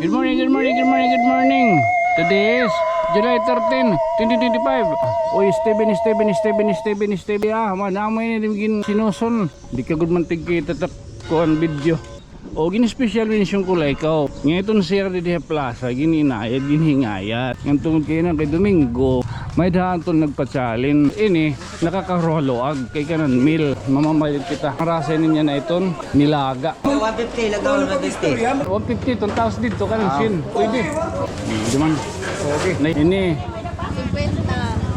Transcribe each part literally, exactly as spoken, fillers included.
Good morning, good morning, good morning, good morning. Today is July thirteen, twenty twenty-five. Oy, Steven, Steven, Steven, Steven, Steven, ah, man, amo ini gin sinusun. Di ka gud man tigkita tak kuan video. O, gin-special mention ko la ikaw. Nga iton sir didi ha plaza, gin-inayad, ginhingayad. Ngan tungod kay na kay Domingo, may-ada aton nagpa-challenge. Ini, nakakaruha luag kay kanan meal. Mamamayad kita. Marasa ini niya na iton nilaga. One fifty, lagaw, one fifty. One fifty, iton taas didto, kanan sin. Pwede. Di man. Okay. Na ini. Fifty.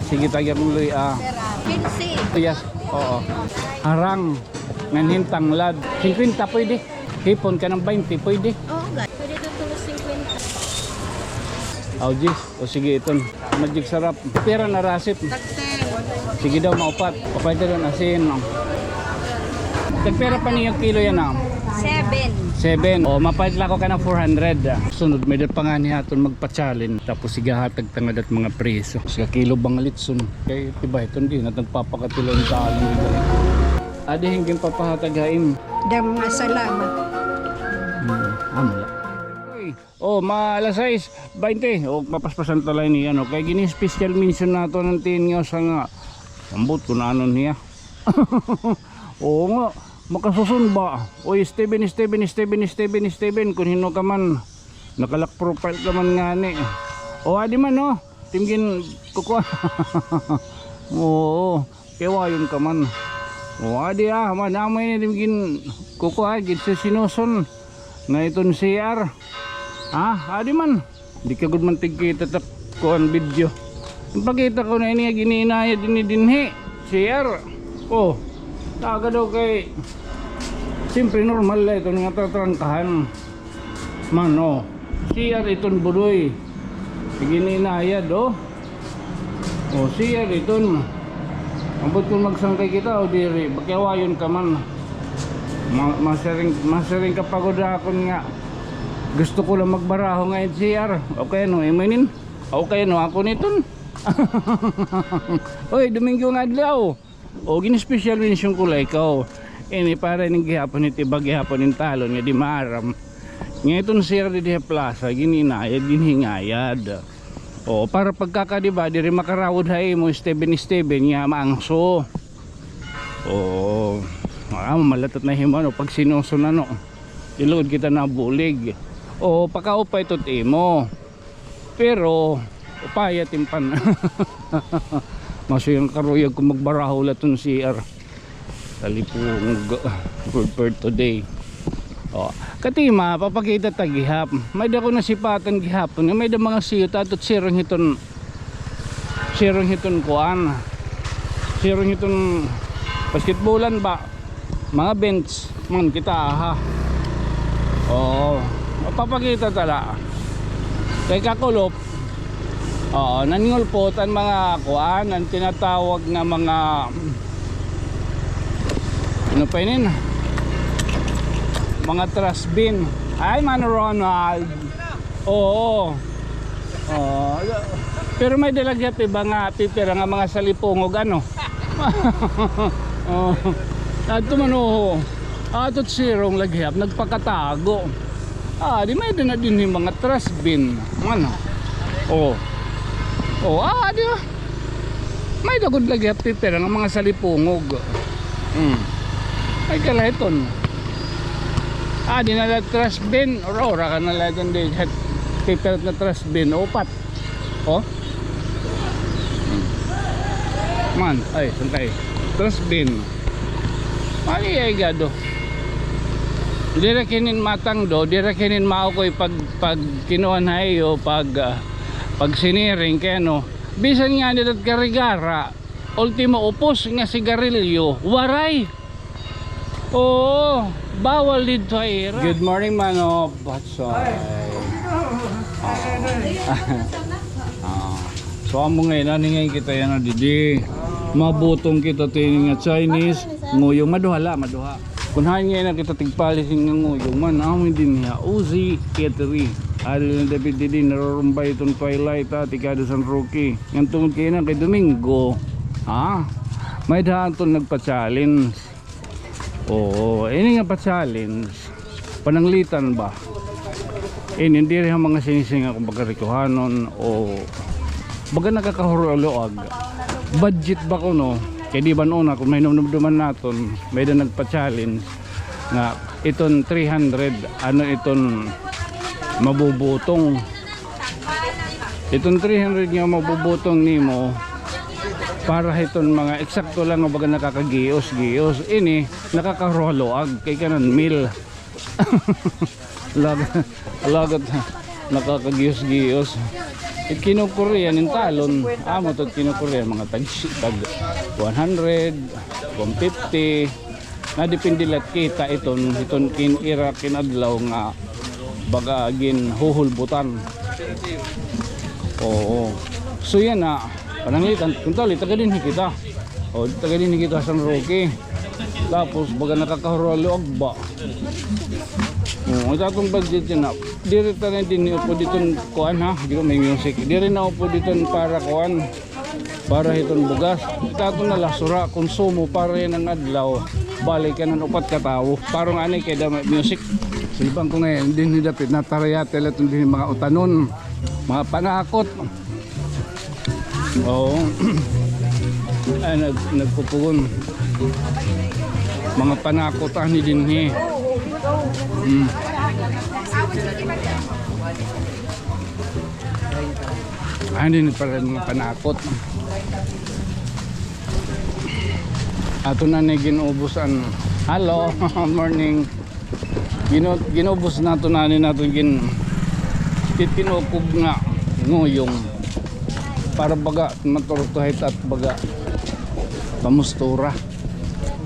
Sige, tagya ko luy, ah. Pera. Fifty. Yes. Oo. Harang. Ngan hin tanglad. Fifty pwede. Hipon ka ng twenty, pwede. Oo, ga-, pwede daw tulos fifty. Aw, diyes. O sige, iton. Magic Sarap. Pera na rasit. Tag ten. Sige daw, maupat. Papalit daw asin, no? Tagpera pa niyo kilo yana, ah? Seven. Seven. O, mapalit la ako kana four hundred, ah. Sunod, may-ada pa ngani ha aton magpa-challenge. Tapos, sigahatag ta ngada it mga preso. Siga kilo bangalitson. Kay, diba, iton di na nagpapakatilo an talon dida. Adi hin ginpapahatag ha imo. Damo nga salamat. Hmm, amo la. Uy, o, ma-, alas sais baynte. O, mapaspasan ta la ini, ano, kay gini special mention naton an tin nga usa nga, ambot kun ano niya. Oo nga, makasusun ba? Oy, Steven, Steven, Steven, Steven, Steven, kun hin-o ka man, naka-lock profile ka man ngani. O, adi man, no? Tim gin kukuha. Oo. Kay wayon ka man. O, adi, ah, man, amo ini tim gin kukuha, gin sinusun. Nga iton C R. Ha? Adi man. Di ka gud man tigkita tak kuan video. Ipakita ko na ini, gin-inayad ini dinhi. C R. O. Taga daw kay, siyempre, normal la iton nga tatrangkahan. Man, o. C R iton, budoy. Sige, ninayad, o. O, C R iton. Ambot kun magsangkay kita o diri, pakiawayon ka man. Ma-, masiring, masiring ka pa gud ha akon nga gusto ko lang magbaraho nga it C R. Okay, no, imo inin. Okay, no, ako niton. Oy, Domingo nga adlaw. O, gin-special mention ko la ikaw. Ini para ini gihapon, it iba gihapon hin talon nga di maaram. Nga iton sir didi ha plaza, gin-inayad, ginhingayad. O, para pagkaka, di ba, diri makarawod ha imo, Steven, Steven, nga maangso. O, ah, malatat na himo, ano, pag sinusun, ano. Ilugod kita nabulig. O, pakaupay ito it imo. Pero, upaya timpan. Masiring karuyag ko magbaraho la iton C R. Talipungog for, for today. O, katima, papakita ta gihap. May-ada ko nasipatan gihapon. May-ada mga siyot, ato sirong hiton, sirong hiton kuan. Sirong hiton basketballan ba? Mga bench man kita, ha. Oo. Mapapakita ta la. Kay kakulop, oo, nangulpot an mga kuan, an tinatawag nga mga, ano pa inin? Mga trash bin. Ay, man, Ronald. Oo. Oo. Pero may-ada la gihap iba nga pipira nga mga salipungog, ano? Oo. Adto man, oo. Ato it sirong la gihap, nagpakatago. Ah, di may-ada na dinhi mga trash bin. Ano? Oo. Oo, ah, di ba? May-ada gud la gihap pipira nga mga salipungog. Hmm. Ay, kalahiton. Ah, di na la trash bin. Ora, ora ka na la iton di. Pipira nga trash bin. Upat. O? Hmm. Man, ay, sangkay. Trash bin. Mali ay gado. Diri kinin matang do, diri kinin maukoy pag, pag kinuan ha iyo, pag, ah, pag siniring kay ano. Bisan ngani it karigara, ultimo upos nga sigarilyo, waray. Oo, bawal didto ha ira. Good morning, Mano Batsoy. Ah. So, amo ngay-an, nani ngay-an kita yana didi. Mabutong kita tini nga Chinese nguyong, maduha la, maduha. Kun hain ngay-an kita tigpalit hin nga nguyong man, amo dinhi ha Uzi Eatery. Adi la David didi, narurumbay iton Twilight, ha, tikado San Roque. Ngan tungod kay na kay Domingo, ha? May-ada aton nagpa-challenge. Oo, ini nga pa-challenge. Pananglitan ba? Ini diri ha mga singsing nga kumbaga rikuhanon o baga nakakahurualuag. Budget ba kuno? Kay di ba una, kon mahinumduman naton, may-ada nagpa-challenge nga iton three hundred, ano iton mabubutong. Iton three hundred nga mabubutong nimo para hiton mga eksakto lang nga baga nakakagios-gios. Ini, nakakahurualuag kay kanan meal. Lag-, lagat, nakakagios-gios. It kinokorean, in talon, amo to it kinokorean, mga tag, tag one hundred, one fifty. Nadepende la it kita iton, iton kin-, ira kin-adlaw nga baga ginhuhulbutan. Oo. So, yana, pananglitan, kon tauli, taga dinhi kita. O, taga dinhi kita ha San Roque. Tapos, baga nakakahurualuag ba. Oo, it aton budget yana. Diri ta na dinhi upod iton kuan, ha. Di ko may music. Diri na upod iton para kuan. Para hiton bugas. It aton na la sura, konsumo para yana nga adlaw. Bali kanan upat ka tawo. Para ngani kay damo music. Silbang ko ngay-an dinhi dapit, natarayate la iton dinhi mga utanon. Mga panakot. Oo. Ay, nag-, nagpupugon. Mga panakot ani dinhi. Mm. Ani dinhi para mga panakot. Aton na ni ginubos an, hello, morning. Ginu-, ginubos naton ani naton gin-, titinukog nga nguyong. Para baga maturtuhay ta at baga pamustura.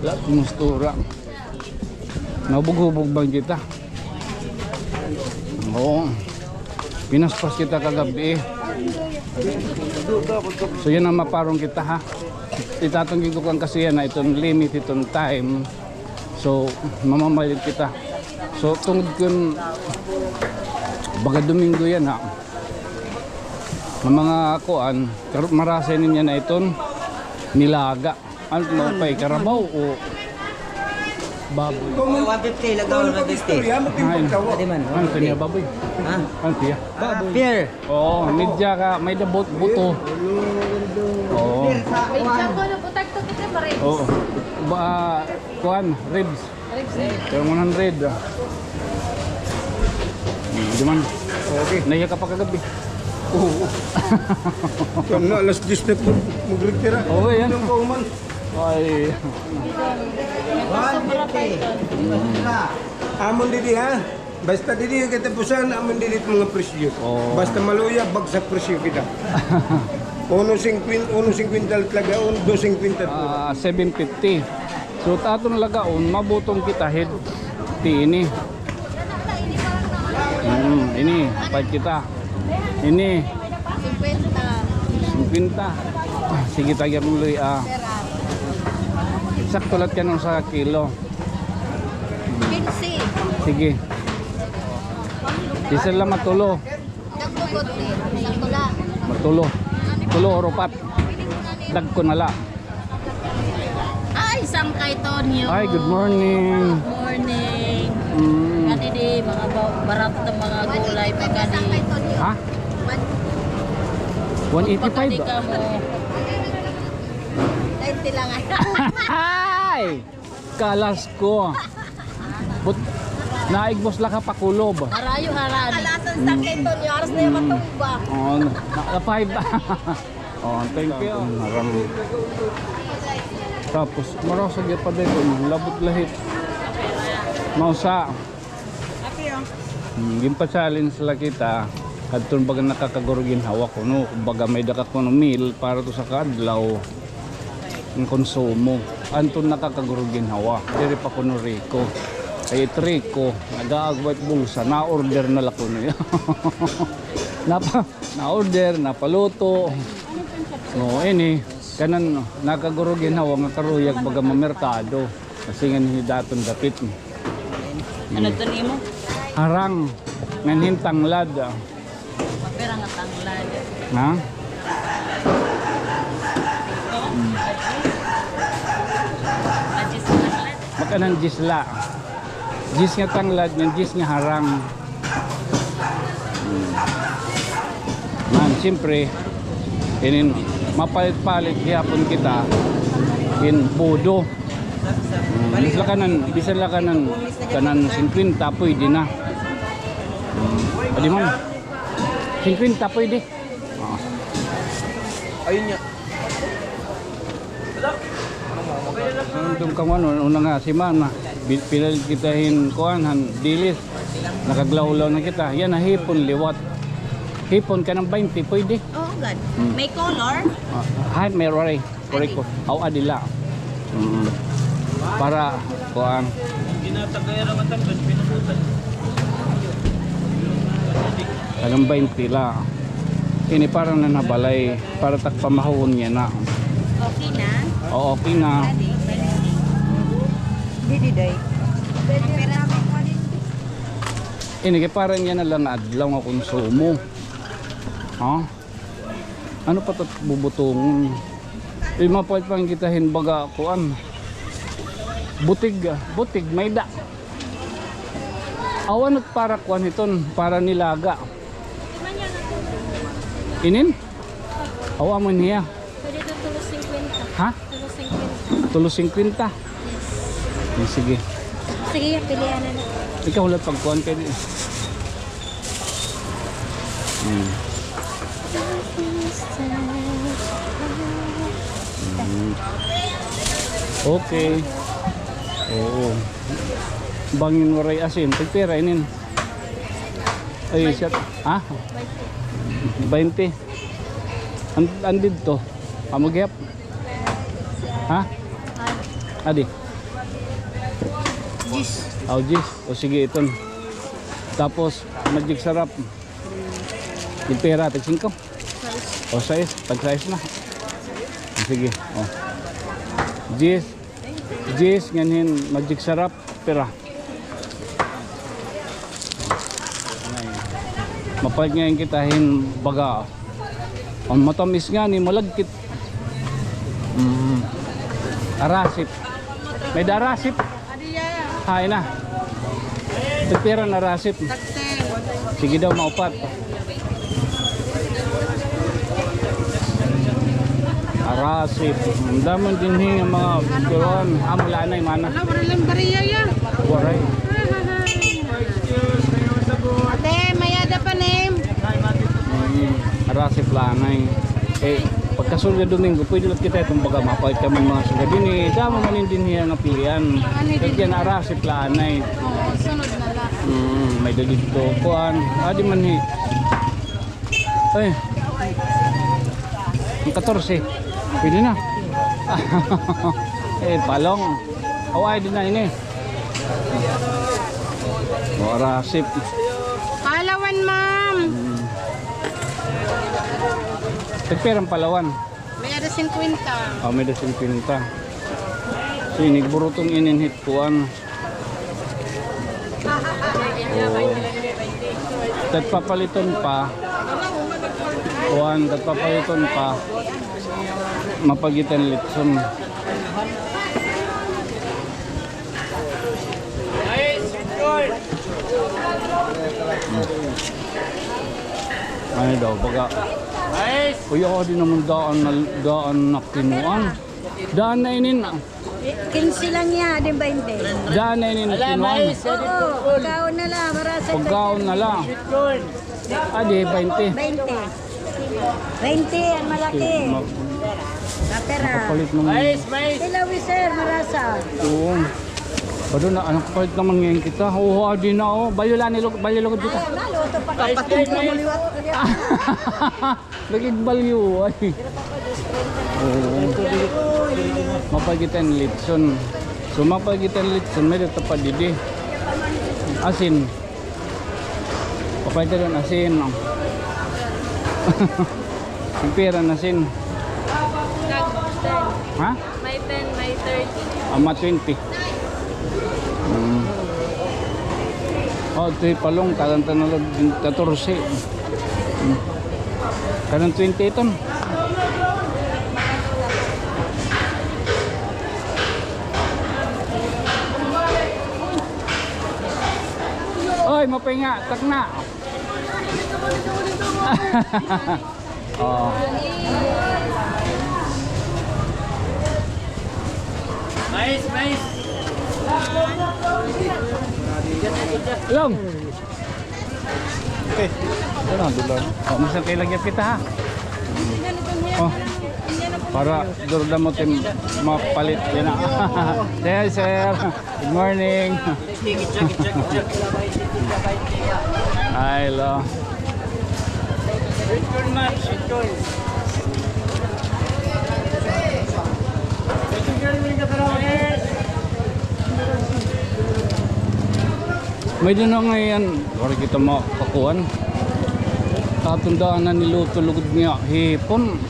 La, pamustura. Nahubog-hubog man kita. Oo. Pinaspas kita kagab-i. So, yana an maparong kita, ha. It aton gikukuan kasi yana, iton limit, iton time. So, mamamayad kita. So, tungod kun baga Domingo yana, ha. An mga kuan, kar-, marasa ini yana iton nilaga. Ano, maupay, karabaw o baboy? One fifty, lagaw, one fifty. Ay. Pwede man, ano, one fifty. Kaniya baboy? Ha? Ano siya? Ah, pear. Oo, medya ka, may dabot, buto. Oo. Medya ko, nabutag to kita, Maris. Oo. Ba, kuan, ribs. Pero one hundred, ah. Hmm, di man. Okay. Nahiya ka pa kagab-i. Oo. Kuan na, alas diyes na po. Magretira. Okay, yan. Anong kauman? Ay. Amon didi, ha? Basta didi katapusan, amon didi mga presyo. Oo. Basta maluya, bagsak presyo kita. Uno singkwenta, uno singkwenta talaga, un-, dos singkwenta. Ah, seven fifty. So, it aton lagaon, mabutong kita hit ti ini. Mm, ini, apay kita. Ini. Singkwenta. Singkwenta. Sige, tagyan mo, Loy, ah. Sakto lahat ka ng sa kilo. Kinse. Sige. Isa lang matulo. Dagko gud, eh. Sakto la. Matulo. Tulo or upat. Dagko na la. Ay, sangkay Tonyo. Hi, good morning. Good morning. Mm. Kani di, mga ba-, barato ng mga gulay pa kani. Ha? One eighty-five. Pagkadi ka mo. Ninety lang ay. Hi! Kalas ko. But, naigbos la ka pakulob. Harayo, haran. Kalasan sa Quinton, yung aras na yung matumba. Oo, na, na five. Oh, thank you. Haram. Tapos, marasag ya pa dito, labot lahit. Mausa. Hmm, ginpa-challenge la kita. Kadton baga nakakaguro ginhawa kuno, baga may-ada ka kuno meal para to sa kaadlaw. An konsumo. Anton nakakaguro ginhawa. Diri pa kuno riko. Kay it riko, nag-aagwat bulsa, na-order na la kuno ya. Napa-, na-order, napaluto. No, ini, kanan, nakaguro ginhawa nga karuyag baga mamerkado. Kasi nga hidaton dapit. Ano to nimo? Harang, ngan hin tanglad, ah. Mapira nga tanglad? Ha? Hmm. Ah, diyes nga tanglad. Makanan diyes la. Diyes nga tanglad, ngan diyes nga harang. Siyempre, inin mapalit-palit gihapon kita hin bodo. Hmm, bisan la kanan, bisan la kanan, kanan singkwenta, pwede na. Hmm, adi man. Singkwenta, pwede. Ah. Ayun nga. Nandun ka man, una nga semana, bi-, pinalit kita hin kuan, han dilis. Nakaglawlaw na kita. Yana, hipon liwat. Hipon kanan baynte, pwede? Oo, gad. Hmm. May color? Ah, hay, may waray. Waray ko. Aw, adi la. Mm. Para, kuan. Kanan baynte la. Ini para na nabalay, para tak pamahon niya na. Okay na? Oo, okay na. Adi, baynte. Didi, day. Pera. Ini kay para niya na la nga adlaw nga konsumo. Ha? Ano pa tat bubutongon? Di mapalit pa kita hin baga kuan. Butig, ah. Butig, may da. Aw, ano para kuan hiton, para nilaga. Inin? Aw, amo niya. Pwede ito tulo singkwenta. Ha? Tulo singkwenta. Tulo singkwenta? Yes. Eh, sige. Sige, pilihan na lang. Ikaw, hulat pagkuan kay di. Hmm. Hmm. Okay. Oo. Bangin waray asin. Pagpira inin? Ay, siya. Ha? Baynte. An, an didto? Amo gihap? Ha? Adi? Diyes. Aw, diyes. O sige, iton. Tapos, Magic Sarap. Yung pera, tag singko. O, sais. Tag sais na. Sige. O. Diyes. Diyes, nganhin Magic Sarap. Pera. Mapalit ngay-an kita hin baga. An matamis ngani, malagkit. Mm. Arasip. May-ada arasip? Hain na. Tagpira an arasip? Sige daw, maupat. Arasip. An damo dinhi nga mga kuan. Amo la anay, mana. Ala, waray la bariya ya. Waray. Ate, may-ada pa, name. Mm, arasip la anay. Eh, pagkasulod nga Domingo, pwede la kita iton baga mapalit kami mga sugad dinhi. Damo man ini dinhi nga pilian. Kay diyan arasip la anay. Oo, sunod na la. Mm, may-ada didto kuan. Adi man hi. Ay. An katorse. Pwede na. Eh, palong. Aw, ay, di na ini. Arasip. Palawan, ma'am. Hmm. Tagpira an palawan? May-ada singkwenta. Ah, may-ada singkwenta. Sige, nagburutong inin hit kuan. Oo. Tagpapaliton pa. Kuan, tagpapaliton pa. Mapagit an litson. Ay daw, baga. Uy, ako di naman daan na, daan na kinuan. Daan na inin. Kinse lang niya, di baynte. Daan na inin kinuan. Oo, pagkaon na la, marasa. Pagkaon na la. Adi, baynte. Baynte. Baynte, an malaki. Ma-, napera. Nakapalit naman. Sila, wi, sir, marasa. Oo. Ado na, nakapalit naman ngay-an kita. Oo, adi na, o. Balyo la ni lug-, balyo lugod kita. Ay, maluto pa ka. Kapatid ko mo liwat. Nagigbalyo, ay. Oo. Mapagit an litson. So, mapagit an litson, may-ada pa didi. Asin. Papaliton asin, no? Pagpira an asin? Tag ten. Ha? May ten, may thirty. Ah, mga twenty. Hmm. O, ito hi palong, tagan ta na la katorse. Hmm. Kanan twenty iton. Oy, mapinga, takna. Oh. Mais, mais. Long. Okay. Ano, dolar? Oh, masakay lagi kita, ha? Oh. Para durdamo tim mapalit yan, ha? Say hi, sir. Good morning. Ay, lo. May-ada na ngay-an. Waray kita makakuan. Aton daan na niluto lugod nga hipon.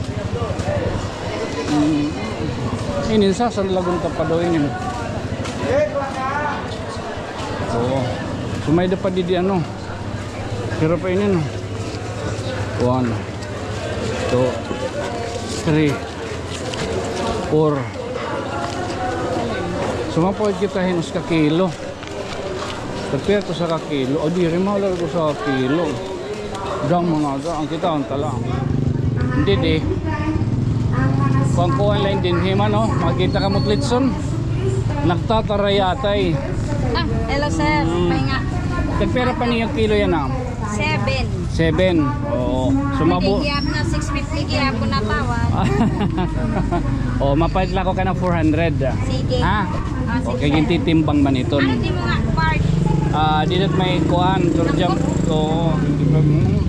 Mm. Inin sasanlagon ta pa daw inin. Oo. So, may-ada pa didi, ano. Pero pa inin. One, two, three, four. So, mapawid kita hin usa ka kilo. Tagpira to sa ka kilo? O, diri, mahal ko sa kilo. Dang mga, dang, kita ang tala. Hindi, di. Kuan-kuan lang dinhi man, oh. Makita ka mo't litson. Nagtatara yata, eh. Ah, hello, sir. Mm. May nga. Tagpira pa niyo kilo yana, ah? Seven. Seven. Oo. Sumabo. May gihap na six fifty, gihap ko na tawad. Oh, mapalit la ko ka ng four hundred. Sige. Ha? Ah, sige, okay, sir. Gintitimbang man iton. Ano di mo nga part? Ah, dito may kuan, Georgia. Oo, gintitimbang.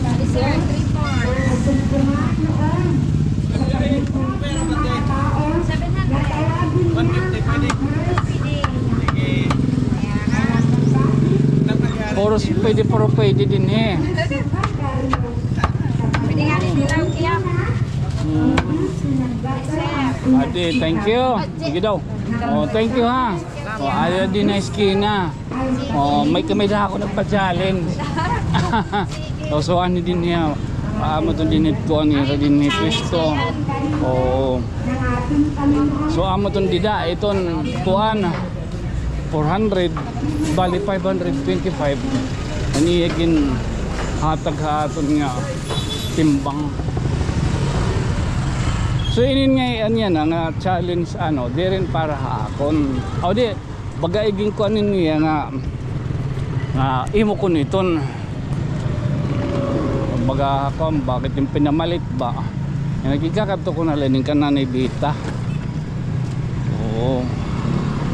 Yes, sir. Three parts. Seven hundred. Puro, pwede, puro pwede dinhi. Pwede nga rin dilaw, kaya. Mm. Yes, sir. Adi, thank you. Sige daw. Oh, thank you, ha. Oh, adi na eskina. Oh, may kami na ako nagpa-challenge. So, so, ano din niya, amo to dinhi kuan niya, dinhi pwesto. Oo. So, amo ton dida, iton kuan, four hundred, bali five hundred twenty-five. An iya ginhatag ha aton nga timbang. So, inin nga, an iya na nga challenge, ano, diri para ha akon. Aw, di, baga igin kuan niya nga, nga imo kon iton. Baga kuan, bakit yung pinamalit ba? Nga nagkikakadto ko na la inin kan Nanay Bita. Oo.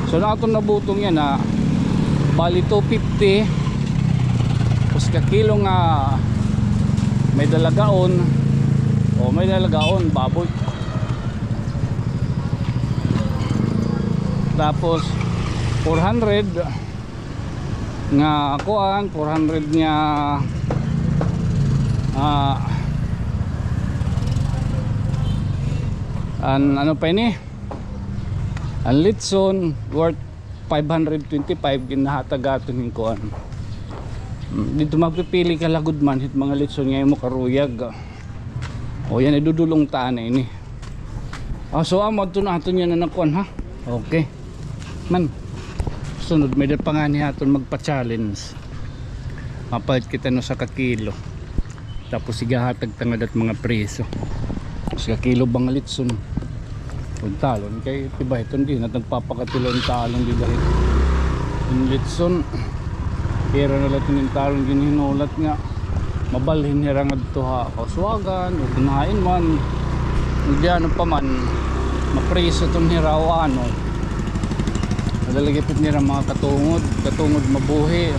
So, na aton nabutong yana, bali two fifty. Tapos ka kilo nga may dalagaon. O, may dalagaon, baboy. Tapos, four hundred nga kuan, four hundred nga, ah, an, ano pa ini? An litson worth five hundred twenty-five, ginhatag aton hin kuan. Mm, didto magpipili ka la gud man hit mga litson nga imo karuyag. O, yana, idudulong ta anay ini. Ah, so, amo adto na aton yana nga kuan, ha? Okay. Man, sunod, may-ada pa ngani aton magpa-challenge. Mapalit kita hin usa ka kilo. Tapos igahatag ta ngada hit mga preso. Usa ka kilo ba nga litson. Ug talon kay tiba hiton dinhi nagpapakatilo hin talon dida hit. Hin litson. Pero na la hiton hin talon ginhinulat nga mabalhin hira ngadto ha Kauswagan o kun hain man. Ug di ano pa man, mapreso iton hira o ano. Nalalagipit nira mga katungod, katungod mabuhi.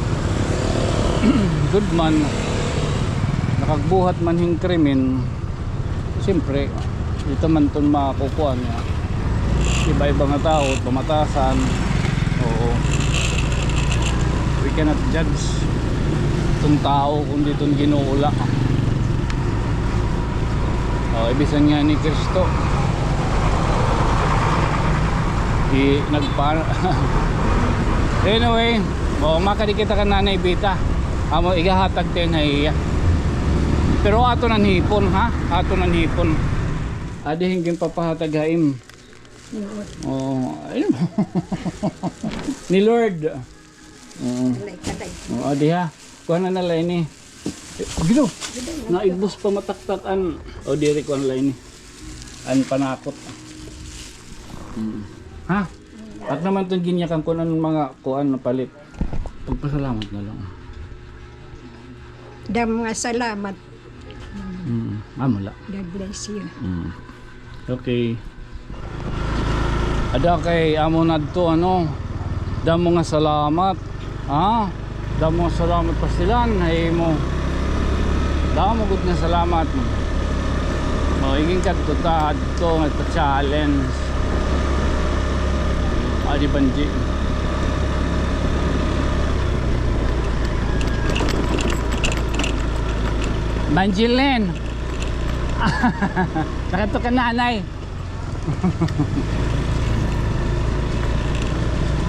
Gud man, nakagbuhat man hin krimen, siyempre, dito man ton makukuha niya. Iba-iba nga tawo, pamatasan. Oo. We cannot judge ton tawo kundi ton Ginoo la. O, ibisan nga ni Kristo. I, nagpa-, anyway, o, makadi kita kan Nanay Bita. Amo, igahatag ta ha iya. Pero aton an hipon, ha? Aton an hipon. Adi hin ginpapahatag ha im. Oo. Oo, ayun. Ni Lord. Oo. Kalay, kalay. Oo, diha. Kuha na na la ini. Gino. Naibos pa mataktak an. O, diri, kuha na la ini. An panakot. Mm. Ha? At naman itong ginyakan ko ng mga kuan na palit. Pagpasalamat na lang. Dam nga salamat. Mm. Amo la. God bless you. Mm. Okay. Ada kay amo nadto, ano, damo nga salamat. Ha? Damo nga salamat pastilan ha imo. Damo gud nga salamat. O, igin kadto ta, adto nga pa-challenge. Adi Banji. Banjilin. Nakadto ka, nanay.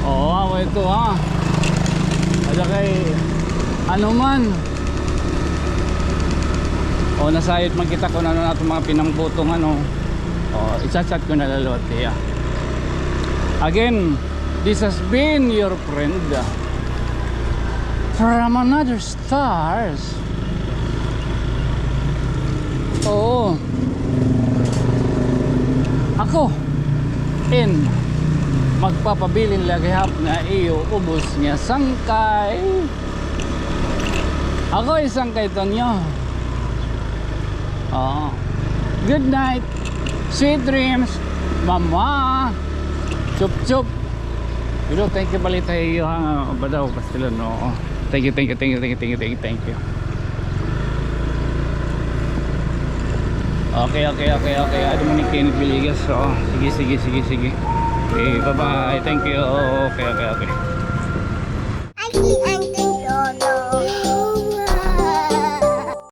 Oo, amo ito, ha. Ada kay, ano man. O, nasayod man kita kung ano na itong mga pinangbutong, ano. O, i-chat-chat ko na la liwat hiya. Again, this has been your friend, uh, from another stars. Oo. Ako, in, magpapabilin la gihap nga iyo ubos nga sangkay. Ako isang kay Tonyo. Oo. Good night. Sweet dreams, mama. Chup chup. Pero thank you, balita iyo, ha, nga ba daw, pastilan, oo. Thank you, thank you, thank you, thank you, thank you, thank you, thank you. Okay, okay, okay, okay. Adi man ni Kenneth Villegas, oo. Sige, sige, sige, sige. Okay, bye-bye. Thank you. Okay, okay, okay.